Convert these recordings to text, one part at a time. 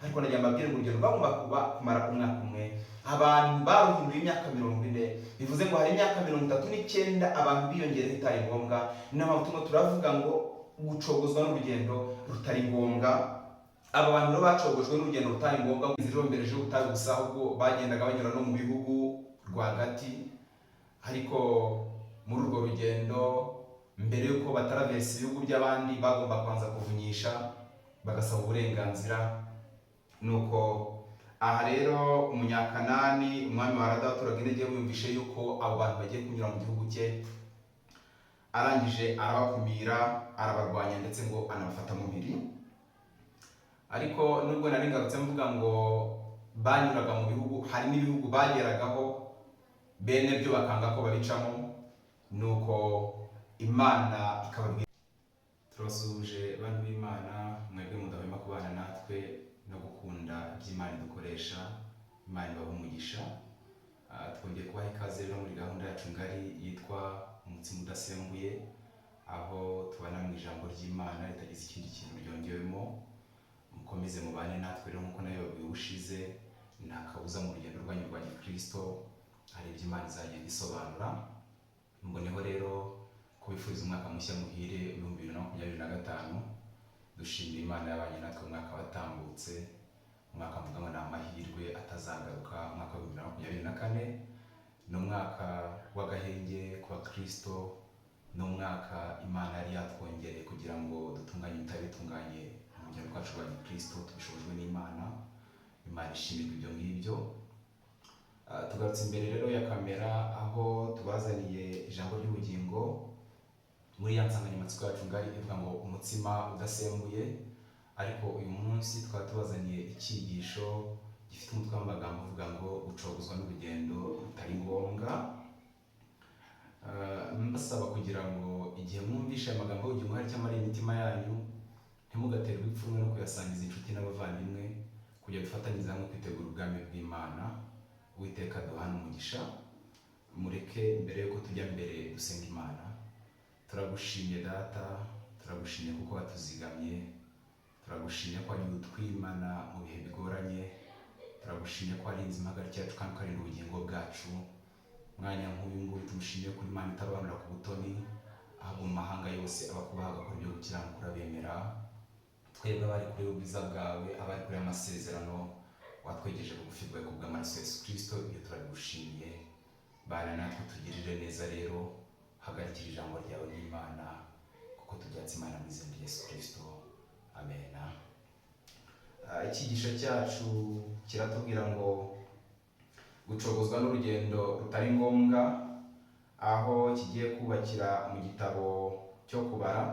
Ariko nagira mbabwire ngo urugendo rwagomba kuba kumara umwaka umwe, abantu baruhinduye imyaka 40. Bivuze ngo hari imyaka 39 abantu biyongereho itari ngombwa. Niyo mpamvu turimo turavuga ngo gucogozwa n'urugendo rutari ngombwa. Aba bantu rero bacogojwe n'urugendo rutari ngombwa, inzira irombereje y'ubutayu gusa, ahubwo bagendaga banyura no mu bihugu rwagati. Ariko muri urwo rugendo, mbere y'uko bataraversa ibihugu by'abandi, bagomba kubanza kuvunyisha, bagasaba uburenganzira. Nuko aha rero Umunyakanani, umwami wa Arada waturaga i Negebu, yumvishe yuko abo bantu bagiye kunyura mu gihugu cye, arangije arabakumira, arabarwanya, ndetse ngo anabafata mu mpiri. Ariko nubwo nari ngarutse mvuga ngo banyuraga mu bihugu, hari n'ibihugu bageragaho bene byo bakanga ko babicamo. Nuko Imana ikababwira. Turabasuhuje bantu b'Imana, mwebwe mudahwema kubana natwe no gukunda iby'Imana idukoresha. Imana ibahe umugisha. Twongeye kubaha ikaze rero muri gahunda yacu ngari yitwa Umutsima Udasembuye, aho tubana mu ijambo ry'Imana ritagize ikindi kintu ryongewemo. Mukomeze mubane natwe rero. Nk'uko nayo babwiye ubushize, nta kabuza mu rugendo rwanyu rwa gikristo hari ibyo Imana izagenda isobanura. Mboneho rero kubifuriza umwaka mushya muhire 2025. Dushimira Imana yabanye natwe mu mwaka watambutse, umwaka mvuga ngo ni amahirwe atazagaruka. Umwaka wa 2024 ni umwaka w'agahenge ku bakristo, ni umwaka Imana yari yatwongereye kugira ngo dutunganye ibitari bitunganye mu rugendo rwacu rwa gikristo, tubishobojwe n'Imana. Imana ishimirwa ibyo ngibyo. Tugarutse imbere rero ya kamera, aho tubazaniye ijambo ry'ubugingo muri ya nsanganyamatsiko yacu ngari ivuga ngo Umutsima Udasembuye. Ariko uyu munsi tukaba tubazaniye icyigisho gifite umutwe w'amagambo uvuga ngo gucogozwa n'urugendo rutari ngombwa. Mbasaba kugira ngo igihe mwumvishe aya magambo y'ubugingo hari icyo amariye imitima yanyu, ntimugaterwe ipfunwe no kuyasangiza inshuti n'abavandimwe, kugira dufatanyirize hamwe kwitegura ubwami bw'Imana. Uwiteka duhane umugisha. Mureke mbere yuko tujya mbere dusenga Imana. Turagushimye Data, turagushimye kuko watuzigamye, turagushimye ko wagiye utwimana mu bihe bigoranye, turagushimye ko warinze impagarike yacu kandi ukarinda ubugingo bwacu. Umwanya nk'uyu nguyu tumushimiye kuri Imana itarobanura ku butoni, ahubwo mu mahanga yose abakubaha bagakora ibyo gukiranuka urabemera. Twebwe abari kure y'ubwiza bwawe, abari kure y'amasezerano, watwegeje bugufi bwawe ku bw'amaraso ya Yesu Kirisito. Ibyo turabigushimiye. Bana natwe, tugirire neza rero, hagarikira ijambo ryawe n'Imana, kuko tubyatse Imana mu izina rya Yesu Kirisito, amena. Icyigisho cyacu kiratubwira ngo gucogozwa n'urugendo rutari ngombwa, aho kigiye kubakira mu gitabo cyo Kubara,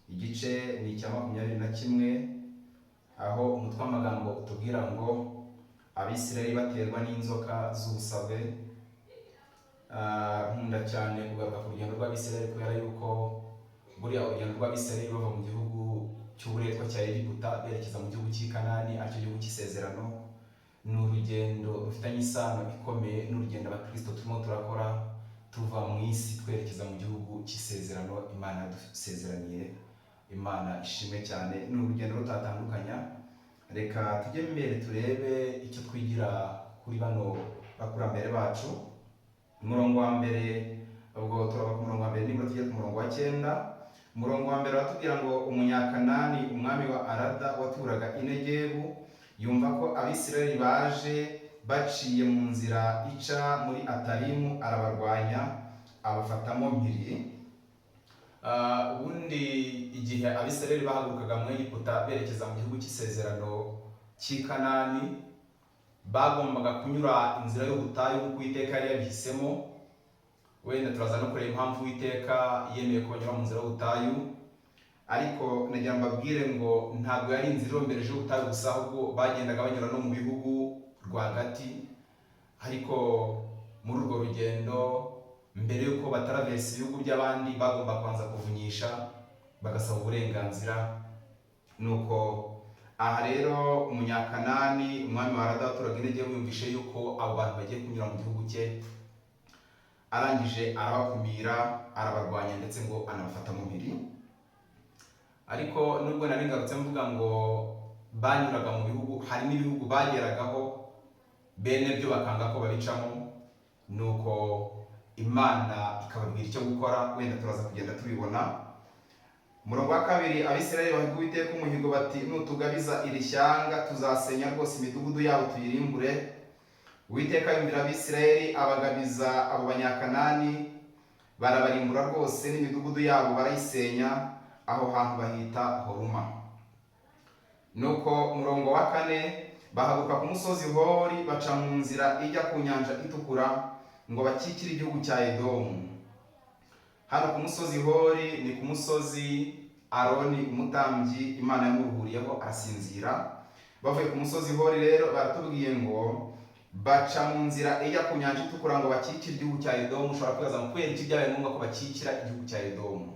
igice ni icya 21, aho umutwe w'amagambo utubwira ngo Abisirayeli baterwa n'inzoka z'ubusabwe. Nkunda cyane kugaruka ku rugendo rw'Abisirayeli, kubera yuko buriya urugendo rw'Abisirayeli bava mu gihugu cy'uburetwa cya Egiputa berekeza mu gihugu cy'i Kanani, aricyo gihugu cy'isezerano, ni urugendo rufitanye isano ikomeye n'urugendo abakristo turimo turakora tuva mu isi twerekeza mu gihugu cy'isezerano Imana yadusezeraniye. Imana ishimwe cyane, ni urugendo rutatandukanya. Reka tujye imbere turebe icyo twigira kuri bano bakurambere bacu. Umurongo wa mbere, ubwo turava ku murongo wa mbere nibura tujye ku murongo wa cyenda. Umurongo wa mbere uratubwira ngo Umunyakanani, umwami wa Arada, waturaga i Negebu, yumva ko Abisirayeli baje baciye mu nzira ica muri Atarimu, arabarwanya, abafatamo mpiri. Ubundi igihe Abisirayeli bahagurukaga mu Egiputa berekeza mu gihugu cy'isezerano cy'i Kanani, bagombaga kunyura inzira y'ubutayu nk'uko Uwiteka yari yabihisemo. Wenda turaza no kureba impamvu Uwiteka yemeye ko banyura mu nzira y'ubutayu. Ariko nagira ngo mbabwire ngo ntabwo yari inzira irombereje y'ubutayu gusa, ahubwo bagendaga banyura no mu bihugu rwagati. Ariko muri urwo rugendo, mbere y'uko bataraversa ibihugu by'abandi, bagomba kubanza kuvunyisha, bagasaba uburenganzira. Nuko aha rero Umunyakanani, umwami wa Arada, waturaga i Negebu, yumvishe yuko abo bantu bagiye kunyura mu gihugu cye, arangije arabakumira, arabarwanya, ndetse ngo anabafata mu mpiri. Ariko nubwo nari ngarutse mvuga ngo Banyuraga mu bihugu, hari n'ibihugu bageragaho bene byo bakanga ko babicamo, nuko Imana ikababwira icyo gukora. Wenda turaza kugenda tubibona. Umurongo wa 2, Abisirayeli bahiga Uwiteka umuhigo bati: "Nutugabiza iri shyanga, tuzasenya rwose imidugudu yabo tuyirimbure." Uwiteka yumvira Abisirayeli, abagabiza abo Banyakanani, barabarimbura rwose, n'imidugudu yabo barayisenya. Aho hantu bahita Horuma. Nuko umurongo wa 4, bahaguruka ku musozi Hori, baca mu nzira ijya ku Nyanja Itukura ngo bakikire igihugu cya Edomu. Hano ku musozi Hori ni ku musozi Aroni umutambyi Imana yamuruhuriyeho arasinzira. Bavuye ku musozi Hori rero, baratubwiye ngo baca mu nzira ijya ku Nyanja Itukura ngo bakikire igihugu cya Edomu. Ushobora kwibaza ngo kubera iki byabaye ngombwa ko bakikira igihugu cya Edomu?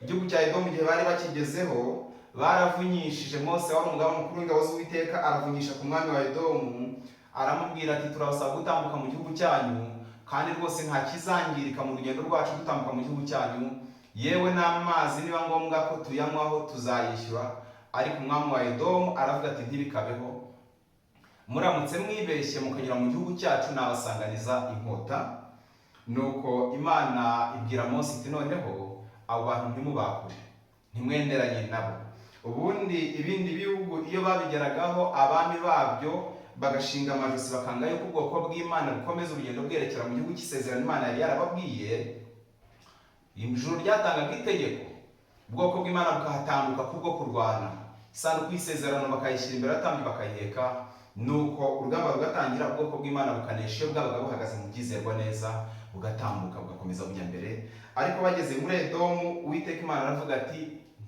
Igihugu cya Edomu, igihe bari bakigezeho, baravunyishije. Mose wari umugaba mukuru w'ingabo z'Uwiteka aravunyisha ku mwami wa Edomu, aramubwira ati: "Turabasaba gutambuka mu gihugu cyanyu, kandi rwose nta kizangirika mu rugendo rwacu dutambuka mu gihugu cyanyu. Yewe n'amazi niba ngombwa ko tuyanywaho tuzayishyura." Ariko umwami wa Edomu aravuga ati: "Ntibikabeho, muramutse mwibeshye mukanyura mu gihugu cyacu nabasanganiza inkota." Nuko Imana ibwira Mose iti: "Noneho abo bantu ntimubakure, ntimwenderanye nabo." Ubundi ibindi bihugu iyo babigeragaho, abami babyo bagashinga amajosi bakanga yuko ubwoko bw'Imana bukomeza urugendo bwerekera mu gihugu cy'isezerano Imana yari yarababwiye, ijuru ryatangaga itegeko, ubwoko bw'Imana bukahatambuka kubwo kurwana, isanduku y'isezerano bakayishyira imbere, abatambyi bakayiheka, nuko urugamba rugatangira, ubwoko bw'Imana bukanesha iyo bwabaga buhagaze mu byizerwa neza, bugatambuka bugakomeza bujya mbere. Ariko bageze muri Edomu, Uwiteka Imana aravuga ati: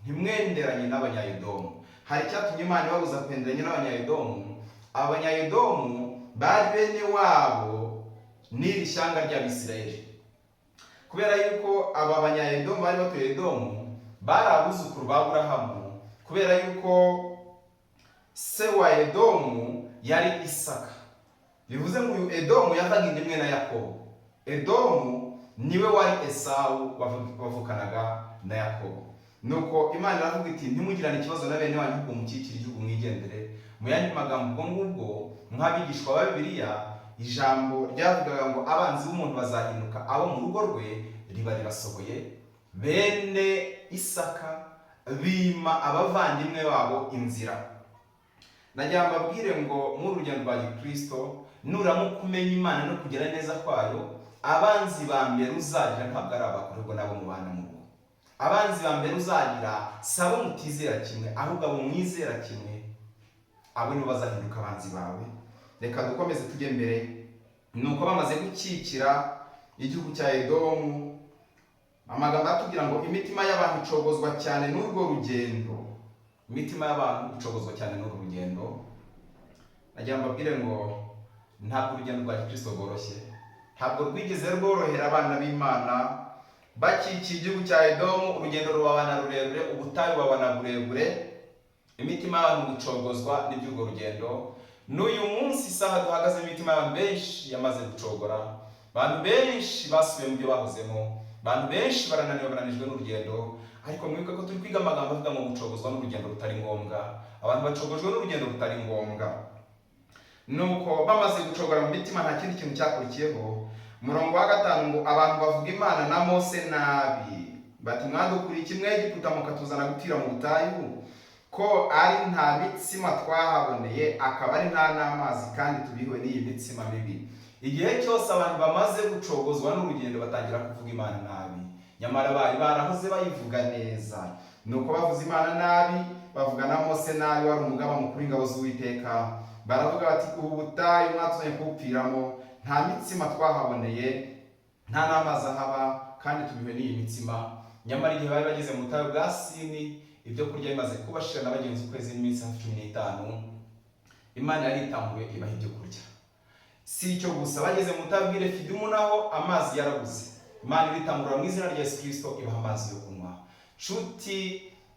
"Ntimwenderanye n'Abanyaedomu." Hari icyatumye Imana ibabuza kwenderanya n'Abanyaedomu. Abanyaedomu bari bene wabo n'iri shyanga ry'Abisirayeli, kubera yuko aba Banyaedomu bari batuye Edomu bari abuzukuru ba Aburahamu, kubera yuko se wa Edomu yari Isaka. Bivuze ngo uyu Edomu yavaga inda imwe na Yakobo. Edomu niwe wari Esawu wavukanaga na Yakobo. Nuko Imana iravuga iti: "Ntimugirane ikibazo na bene wanyu, ahubwo mukikire igihugu mwigendere." Mu yandi magambo, ubwo ngubwo nk'abigishwa ba Bibiliya, ijambo ryavugaga ngo abanzi b'umuntu bazahinduka abo mu rugo rwe riba rirasohoye. Bene Isaka bima abavandimwe babo inzira. Nagira mbabwire ngo muri urugendo rwa gikristo, nuramuka umenya Imana no kugira neza kwayo, abanzi ba mbere uzagira ntabwo ari abakorerwa n'abo mubana mu rugo. Abanzi ba mbere uzagira si abo mutizera kimwe, ahubwo abo mwizera kimwe, abo nibo bazahinduka abanzi bawe. Reka dukomeze tujye mbere. Nuko bamaze gukikira igihugu cya Edomu, amagambo atubwira ngo imitima y'abantu icogozwa cyane n'urwo rugendo. Imitima y'abantu icogozwa cyane n'uru rugendo. Nagira ngo mbabwire ngo ntabwo urugendo rwa gikristo rworoshye, ntabwo rwigeze rworohera abana b'Imana. Bakikiye igihugu cya Edomu, urugendo rubabana rurerure, ubutayu bubabana burebure, imitima y'abantu gucogozwa n'iby'urwo rugendo. N'uyu munsi, isaha duhagaze, imitima y'abantu benshi yamaze gucogora. Abantu benshi basubiye mu byo bahozemo, abantu benshi barananiwe, bananijwe n'urugendo. Ariko mwibuke ko turi kwiga amagambo avuga ngo gucogozwa n'urugendo rutari ngombwa. Abantu bacogojwe n'urugendo rutari ngombwa. Nuko bamaze gucogora mu mitima, nta kindi kintu cyakurikiyeho. Umurongo wa 5 ngo abantu bavuga Imana na Mose nabi bati: "Mwadukuriye iki Mwegiputa mukatuzana gupfira mu butayu, ko ari nta mitsima twahaboneye, akaba ari nta n'amazi, kandi tubihiwe n'iyi mitsima mibi?" Igihe cyose abantu bamaze gucogozwa n'urugendo, batangira kuvuga Imana nabi, nyamara bari barahoze bayivuga neza. Nuko bavuze Imana nabi, bavuga na Mose nabi wari umugaba mukuru w'ingabo z'Uwiteka. Baravuga bati: "Ubu butayu mwatuzanye kuwupfiramo, nta mitsima twahaboneye, nta n'amazi ahaba, kandi tubihiwe n'iyi mitsima." Nyamara igihe bari bageze mu butayu bwa Sini, ibyo kurya bimaze kubashirana, bagenze ukwezi n'iminsi hafi 15, Imana yaritambuye ibaha ibyo kurya. Si icyo gusa, bageze mu butayu bw'i Refidimu naho amazi yarabuze, Imana iritambura mu izina rya Yesu Kristo ibaha amazi yo kunywa. Nshuti,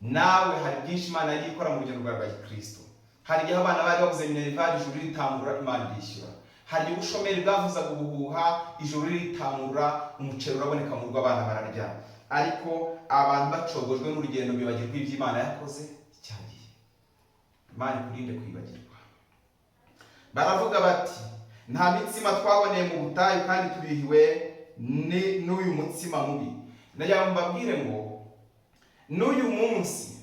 nawe hari byinshi Imana yagiye ikora mu rugendo rwawe rwa gikristo. Hari igihe abana bari babuze minerval, ijuru riritambura, Imana irishyura. Hari igihe ubushomeri bwavuzaga ubuhuha, ijuru riritambura, umuceri uraboneka mu rugo, abana bararya. Ariko abantu bacogojwe n'urugendo bibagirwa ibyo Imana yakoze cyagiye. Imana ikurinde kwibagirwa. Baravuga bati: "Nta mitsima twaboneye mu butayu, kandi tubihiwe n'uyu mutsima mubi." Nagira ngo mbabwire ngo n'uyu munsi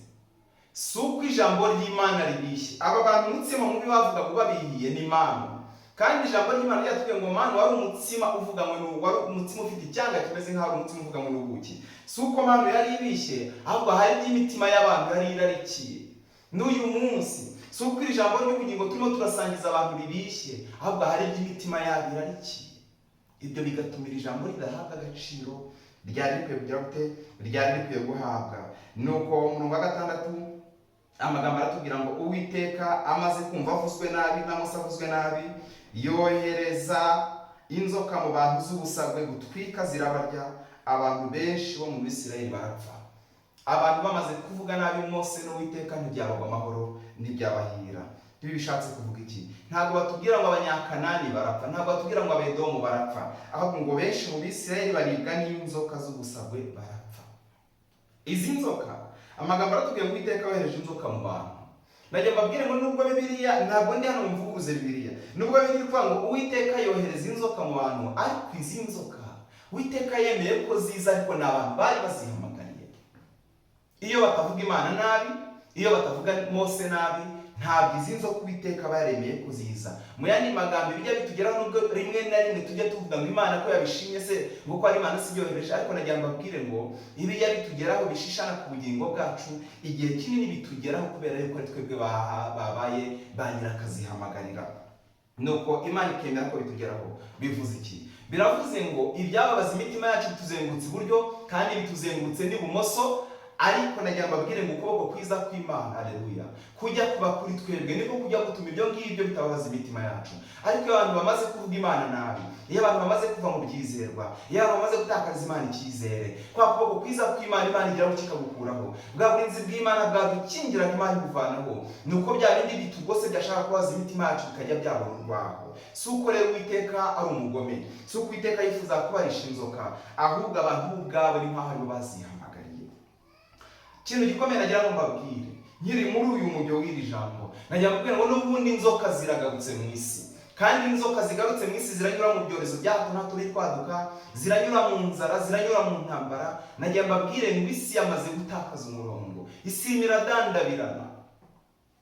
si uko ijambo ry'Imana ribishye. Aba bantu umutsima mubi bavuga ngo babihiye ni manu, kandi ijambo ry'Imana ryatubwiye ngo manu wari umutsima uvuga ngo wari umutsima ufite icyanga kimeze nk'aho ari umutsima uvuga ngo ni ubuki. Si uko manu yari ibishye, ahubwo hari iby'imitima y'abantu yari irarikiye. N'uyu munsi si uko iri jambo ry'ubugingo turimo turasangiza abantu ribishye, ahubwo hari iby'imitima yabo irarikiye. Ibyo bigatuma iri jambo ridahabwa agaciro ryari rikwiye kugira gute, ryari rikwiye guhabwa. Nuko umurongo wa 6, amagambo aratubwira ngo: "Uwiteka amaze kumva avuzwe nabi na Mose avuzwe nabi, yohereza inzoka mu bantu z'ubusagwe butwika, zirabarya, abantu benshi bo mu Bisirayeli barapfa." Abantu bamaze kuvuga nabi Mose n'Uwiteka, ntibyabagwa amahoro, ntibyabahira. Ibi bishatse kuvuga iki? Ntabwo batubwira ngo Abanyakanani barapfa, ntabwo batubwira ngo Abedomu barapfa, ahubwo ngo benshi mu Bisirayeli baribwa n'inzoka z'ubusagwe barapfa. Izi nzoka, amagambo aratubwiye ngo Uwiteka yohereje inzoka mu bantu. Najya mbabwire ngo nubwo Bibiliya, ntabwo ndi hano mvuguruze Bibiliya, nubwo Bibiliya iri kuvuga ngo Uwiteka yohereza inzoka mu bantu, ariko izi nzoka Uwiteka yemeye ko ziza, ariko ni abantu bari bazihamagariye. Iyo batavuga Imana nabi, iyo batavuga Mose nabi, ntabwo izi nzoka Uwiteka aba yaremeye ko ziza. Mu yandi magambo, ibijya bitugeraho, nubwo rimwe na rimwe tujya tuvuga ngo Imana ko yabishimye se, ngo ko ari Imana si ibyohereje, ariko nagira ngo mbabwire ngo ibijya bitugeraho bishishana ku bugingo bwacu, igihe kinini bitugeraho kubera yuko ari twebwe babaye ba nyirakazihamagarira, nuko Imana ikemera ko bitugeraho. Bivuze iki? Biravuze ngo ibyababaza imitima yacu bituzengurutse iburyo kandi bituzengurutse n'ibumoso, ariko nagira ngo mbabwire ngo ukuboko kwiza kw'Imana, aleluya, kujya kuba kuri twebwe, niko kujya gutuma ibyo ngibyo bitababaza imitima yacu. Ariko iyo abantu bamaze kuvuga Imana nabi, iyo abantu bamaze kuva mu byizerwa, iyo abantu bamaze gutakaza Imana icyizere, kwa kuboko kwiza kw'Imana, Imana igeraho kikagukuraho. Bwa burinzi bw'Imana bwadukingiraga, Imana ibuvanaho. Ni uko bya bindi bitugose byashaka kubaza imitima yacu bikajya byabona urwaho. Si uko rero Uwiteka ari umugome, si uko Uwiteka yifuza kubarisha inzoka, ahubwo abantu bo ubwabo ni nk'aho aribo bazihamagariye. Ikintu gikomeye nagira ngo mbabwire nkiri muri uyu mujyo w'iri jambo, nagira ngo mbabwire ngo n'ubundi inzoka ziragarutse mu isi, kandi inzoka zigarutse mu isi ziranyura mu byorezo bya hato na hato biri kwaduka, ziranyura mu nzara, ziranyura mu ntambara. Nagira mbabwire ngo isi yamaze gutakaza umurongo, isi irimo iradandabirana,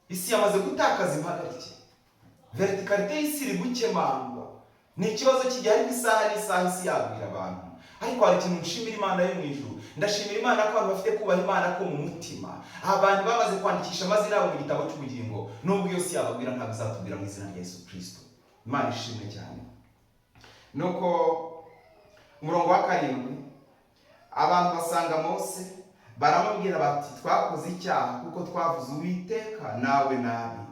isi yamaze gutakaza impagarike, verticalité y'isi iri gukemangwa. Ni ikibazo cy'igihe, ariko isaha n'isaha isi yagwira abantu. Ariko hari ikintu nshimira Imana yo mu ijuru. Ndashimira Imana ko abantu bafite kubaha Imana ko mu mutima, abantu bamaze kwandikisha amazina yabo mu gitabo cy'ubugingo. Nubwo iyo si yababwira, ntabwo izatubwira, mu izina rya Yesu Kirisito. Imana ishimwe cyane. Nuko umurongo wa 7, abantu basanga Mose baramubwira bati: "Twakoze icyaha kuko twavuze Uwiteka nawe nabi."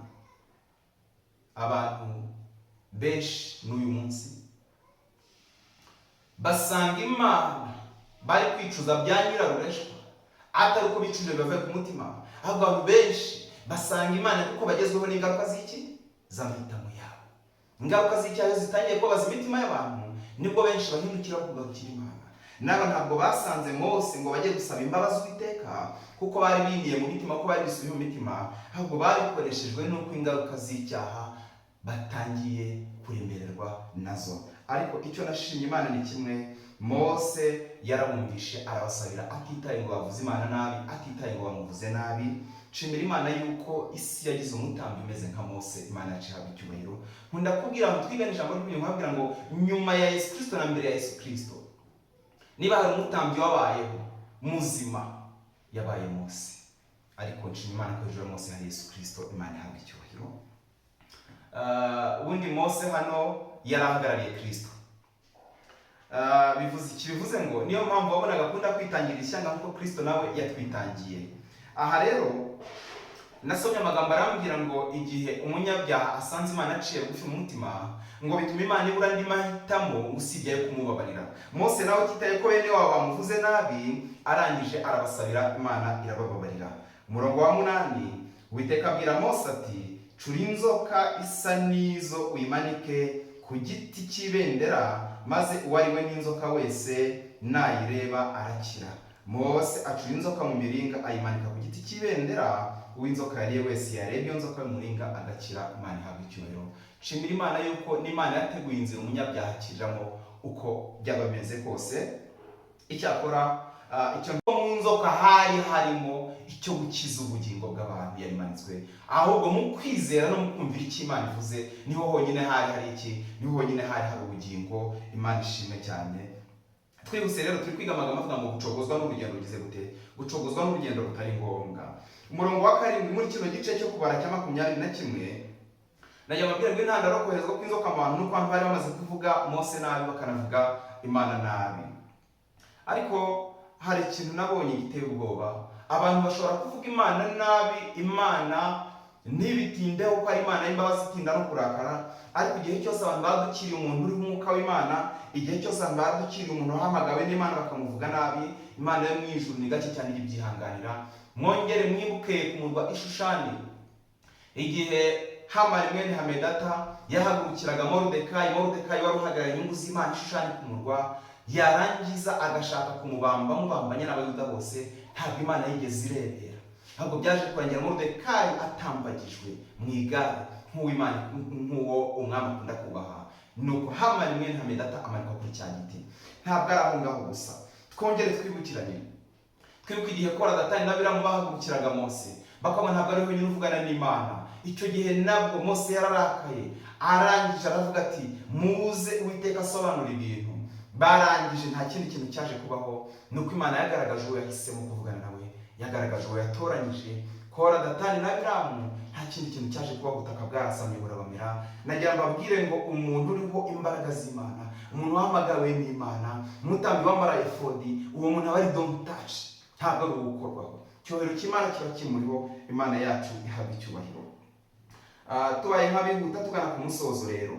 Abantu benshi n'uyu munsi basanga Imana bari kwicuza bya nyirarureshwa, atari uko bicuje bibavuye ku mutima, ahubwo abantu benshi basanga Imana kuko bagezweho n'ingaruka z'iki? Z'amahitamo yabo. Ingaruka z'icyaha iyo zitangiye kubabaza imitima y'abantu, nibwo benshi bahindukira kugarukira Imana. Nabo ntabwo basanze Mose ngo bajye gusaba imbabazi Uwiteka kuko bari biniye mu mitima, ko bari bisubiye mu mitima, ahubwo babikoreshejwe n'uko ingaruka z'icyaha batangiye kuremererwa nazo. Ariko icyo nashimye Imana ni kimwe: Mose yarabumvishe, arabasabira, atitaye ngo bavuze Imana nabi, atitaye ngo bamuvuze nabi. Nshimira Imana yuko isi yagize umutambyi umeze nka Mose. Imana yacu ihabwa icyubahiro. Nkunda kubwira ngo twigane ijambo ry'ubugingo, nkababwira ngo nyuma ya Yesu Kirisito na mbere ya Yesu Kirisito, niba hari umutambyi wabayeho muzima, yabaye Mose. Ariko nshima Imana ko hejuru ya Mose hari Yesu Kirisito. Imana ihabwa icyubahiro. Ubundi Mose hano yari ahagarariye Kirisito. Bivuze iki? Bivuze ngo niyo mpamvu wabonaga akunda kwitangira ishyanga nk'uko Kirisito nawe yatwitangiye. Aha rero nasomye amagambo arambwira ngo igihe umunyabyaha asanze Imana aciye bugufi mu mutima, ngo bituma Imana ibura andi mahitamo usibye ayo kumubabarira. Mose nawe utitaye ko bene wabo bamuvuze nabi, arangije arabasabira, Imana irabababarira. Umurongo wa 8, Uwiteka abwira Mose ati: "Cura inzoka isa n'izo, uyimanike ku giti cy'ibendera, maze uwariwe n'inzoka wese nayireba arakira." Mose acura inzoka mu miringa, ayimanika ku giti cy'ibendera. Uw'inzoka yariye wese yareba iyo nzoka y'umuringa agakira. Imana ihabwa icyubahiro. Nshimira Imana yuko n'Imana yateguye inzira umunyabyaha akiriramo uko byaba bimeze kose. Icyakora icyo mu nzoka hari harimo icyo gukiza ubugingo bw'abantu yarimanitswe, ahubwo mu kwizera no mu kumvira icyo Imana ivuze niho honyine hari hari iki? Niho honyine hari hari ubugingo. Imana ishimwe cyane. Twihuse rero, turi kwiga amagambo avuga ngo gucogozwa n'urugendo rugize gute? Gucogozwa n'urugendo rutari ngombwa. Umurongo wa 7 muri kino gice cyo Kubara cya 21, najya mabwira ngo intandaro yo koherezwa kw'inzoka mu bantu nuko abantu bari bamaze kuvuga Mose nabi, bakanavuga Imana nabi. Ariko hari ikintu nabonye giteye ubwoba: abantu bashobora kuvuga Imana nabi, Imana ntibitindeho ko ari Imana y'imbabazi itinda no kurakara. Ariko igihe cyose abantu badukiriye umuntu uriho umwuka w'Imana, igihe cyose abantu badukiriye umuntu wahamagawe n'Imana bakamuvuga nabi, Imana yo mu ijuru ni gake cyane ibyihanganira. Mwongere mwibuke ku murwa Ishushani, igihe Hamani mwene Hamedata yahagurukiraga Moridekayi. Moridekayi wari uhagarariye inyungu z'Imana Ishushani ku murwa, yarangiza agashaka kumubamba, mubambanya n'Abayuda bose. Ntabwo Imana yigeze irebera, ntabwo byaje kurangira Moridekayi atambagijwe mu igare nk'uw'Imana, nk'uwo umwami akunda kubaha. Nuko Hamani mwene Hamedata amanikwa kuri cya giti. Ntabwo ari aho ngaho gusa, twongere twibukiranye, twibuke igihe Kora, Datani na Abiramu bahagurukiraga Mose, bakabona ntabwo ari wenyine uvugana n'Imana. Icyo gihe nabwo Mose yararakaye, arangije aravuga ati: "Muze Uwiteka asobanura ibintu." Barangije nta kindi kintu cyaje kubaho, ni uko Imana yagaragaje uwo yahisemo kuvugana nawe, yagaragaje uwo yatoranyije. Kora, Datani na Abiramu, nta kindi kintu cyaje kuba, ubutaka bwarasamye burabamira. Nagira ngo mbabwire ngo umuntu uriho imbaraga z'Imana, umuntu wahamagawe n'Imana, umutambyi wambara efodi, uwo muntu aba ari don't touch, ntabwo ari uwukorwaho. Icyubahiro cy'Imana kiba kimuriho. Imana yacu ihabwa icyubahiro. Tubaye nk'abihuta tugana ku musozo rero,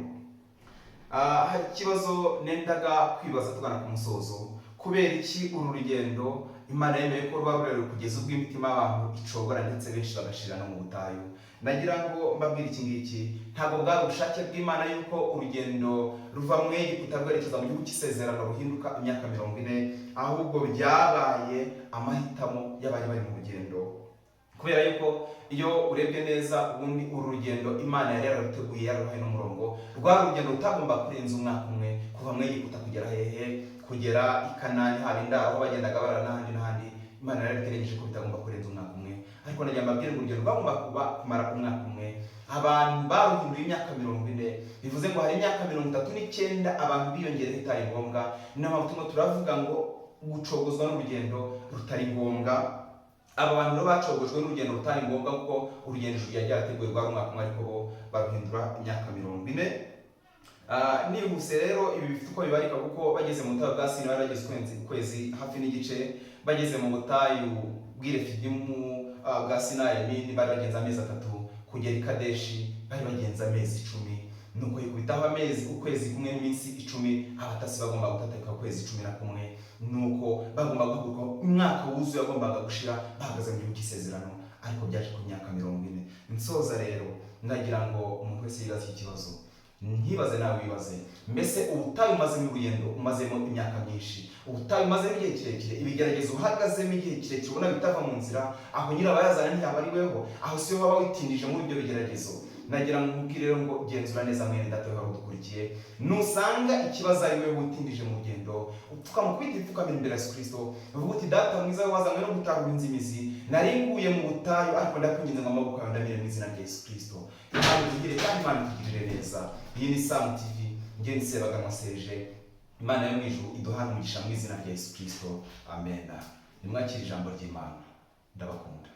hari ikibazo nendaga kwibaza tugana ku musozo: kubera iki uru rugendo Imana yemeye ko ruba rurerure kugeza ubwo imitima y'abantu icogora, ndetse benshi bagashira no mu butayu? Nagira ngo mbabwire iki ngiki: ntabwo bwari ubushake bw'Imana yuko urugendo ruva mu Egiputa rwerekeza mu gihugu cy'isezerano ruhinduka imyaka 40, ahubwo byabaye amahitamo y'abari bari mu rugendo. Kubera yuko iyo urebye neza, ubundi uru rugendo Imana yari yararuteguye, yararuhaye n'umurongo. Rwari urugendo rutagomba kurenza umwaka umwe, kuva mu Egiputa kugera hehe? Kugera i Kanani, haba indaro aho bagendaga barara n'ahandi n'ahandi. Imana yari yarabiteganyije ko bitagomba kurenza umwaka umwe. Ariko nagira mbabwire ngo urugendo rwagomba kuba kumara umwaka umwe, abantu baruhinduye imyaka 40. Bivuze ngo hari imyaka 39 abantu biyongereho itari ngombwa. Niyo mpamvu turimo turavuga ngo gucogozwa n'urugendo rutari ngombwa. Aba bantu rero bacogojwe n'urugendo rutari ngombwa, kuko urugendo ijuru ryari ryarateguye rwari umwaka umwe, ariko bo baruhindura imyaka 40. Nihuse rero, ibi bifite uko bibarika, kuko bageze mu butayu bwa Sini bari bageze ukwezi hafi n'igice. Bageze mu butayu bw'i Refidimu, bwa Sinayi, bari bagenze amezi 3. Kugera i Kadeshi bari bagenze amezi 10. Nuko yikubitaho amezi ukwezi kumwe n'iminsi 10, abatasi bagomba gutatarika ukwezi 11. Nuko bagomba guhaguruka, umwaka wuzuye wagombaga gushira bahagaze mu gihugu cy'isezerano, ariko byaje ku myaka 40. Nsoza rero, ndagira ngo umuntu wese yibaze iki kibazo, ntibaze nawe wibaze: mbese ubutayu umazemo urugendo, umazemo imyaka myinshi, ubutayu umazemo igihe kirekire, ibigeragezo uhagazemo igihe kirekire ubona bitava mu nzira, aho nyirabayazana ntiyaba ari weho? Aho si wowe waba witindije muri ibyo bigeragezo? Nagira ngo nkubwire rero ngo genzura neza, mwene data wari udukurikiye. Nusanga ikibazo ari wowe witindije mu rugendo, upfukama, ukubita ipfukamira imbere ya Yesu Kristo, uvuga uti: "Data mwiza, we wazanywe no gutahura inzimizi, nari nguye mu butayu, ariko ndakwinginze ngo amaboko yawe ndamire mu izina rya Yesu Kristo." Imana itugire kandi Imana itugirire neza. Iyi ni Samu TV, njye ni Sebaganwa Serge. Imana yo mu ijuru iduhane umugisha mu izina rya Yesu Kristo, amen. Nimwakire ijambo ry'Imana, ndabakunda.